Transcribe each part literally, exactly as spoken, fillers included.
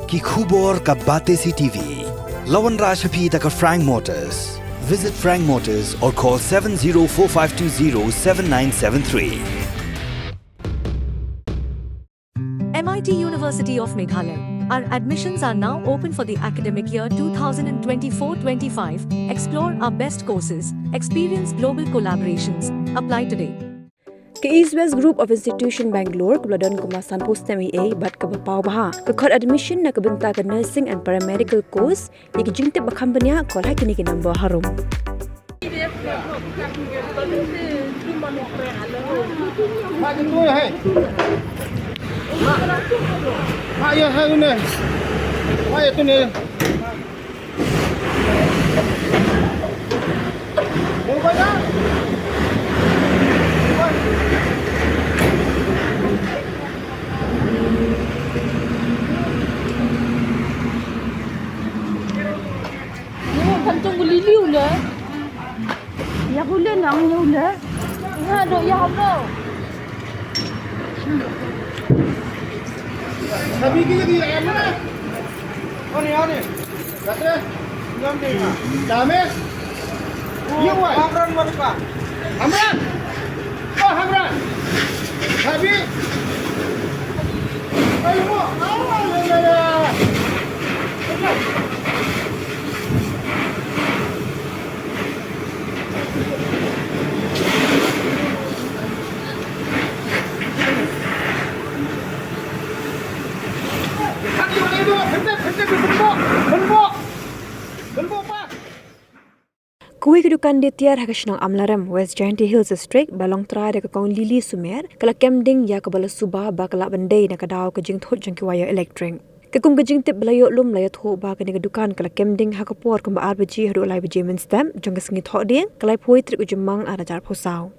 Ki khubor ka Batesi T V. La wanrah sha phi da ka Frank Motors. Visit Frank Motors or call seven zero four five two zero seven nine seven three. M I T University of Meghalaya. Our admissions are now open for the academic year two thousand twenty-four twenty-five. Explore our best courses, experience global collaborations. Apply today. Ka East West Group of Institution Bangalore kaba la don kumba sanphew snem eiei bad kaba paw bha ka khot admission na ka bynta ka nursing and paramedical course. Ïa ki jingtip ba kham bniah, call ha kine ki number harum. Ni kan tong guli liu le. Ya guli nang liu le. Ya do ya do. Sabi ki jadi em na. Ani ani. Kate. Ngam de na. Dame. Ye wai. Amran Marka. Amran. Oh, Amran. Sabi. Ayo mo. Ah, la la la. Kawei ka dukan die tiar ha ka shnong Amlarem, West Jaintia Hills District, ba long trai da ka kong Lily Sumer, ka la kem ding ïa kaba la suba ba ka lah ban dei na ka daw ka jingthut jong ki wire elektrik. Ka kum ka jingtip ba la ïoh lum la ïathuh ba kane ka dukan ka la kem ding ha ka por kumba ar baje haduh lai baje mynstep jong ka sngi Thohdieng, ka laiphew tarik u Jymmang arhajar arphew saw.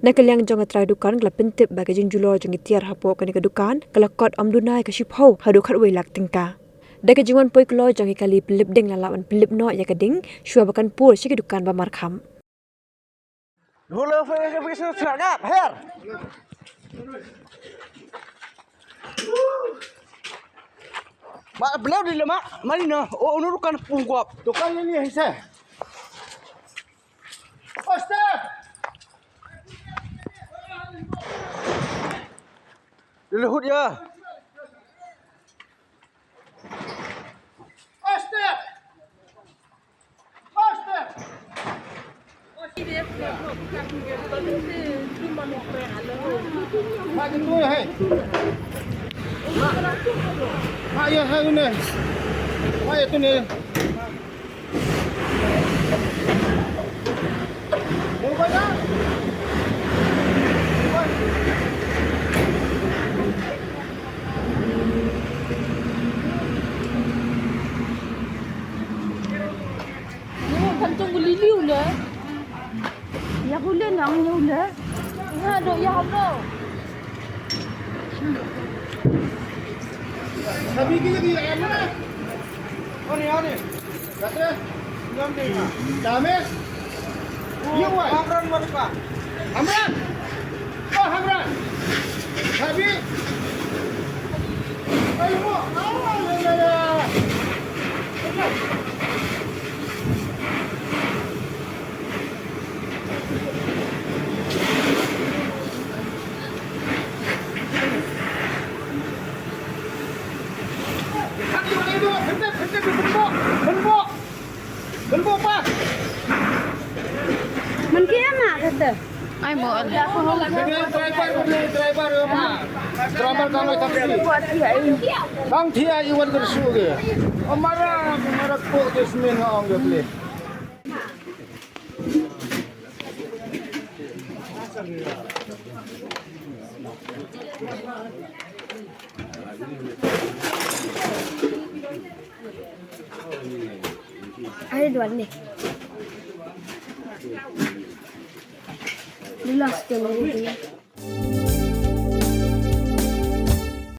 Na ka liang jong ka trai dukan ka la pyntip ba ka jingjulor jong ki tiar hapoh kane ka dukan ka la kot ym duna ïa ka shiphew haduh khatwei lak tyngka. Da ka jingwan poi kloi jong ki kali pynlip ding la lah ban pynlip noh ïa ka ding shuwa ba kan pur sha ki dukan ba markhap. Hula fe ke bisu seragap her. Ma beliau di lemak mari no. Oh, unu dukan pungkop. Dukan ini hise. Oste. Dilehut ya. Oste. Ni kan tong guli liu le. Ya guli nang liu le. Ya do ya do. Sabi ki jadi em na. Ani ani. Kate. Ngam de na. Dame. Ye wai. Amran Marka. Amran. Oh, Amran. Sabi. Ayo mo. Ah, la la la. Man ki ama kata. Ai mo. Driver, driver, driver, driver, driver, driver, driver. Bang thia iwan kersu ke. Amara, amara ko ke semen ha ong ke beli. Ai, duan ni. Di last time ni.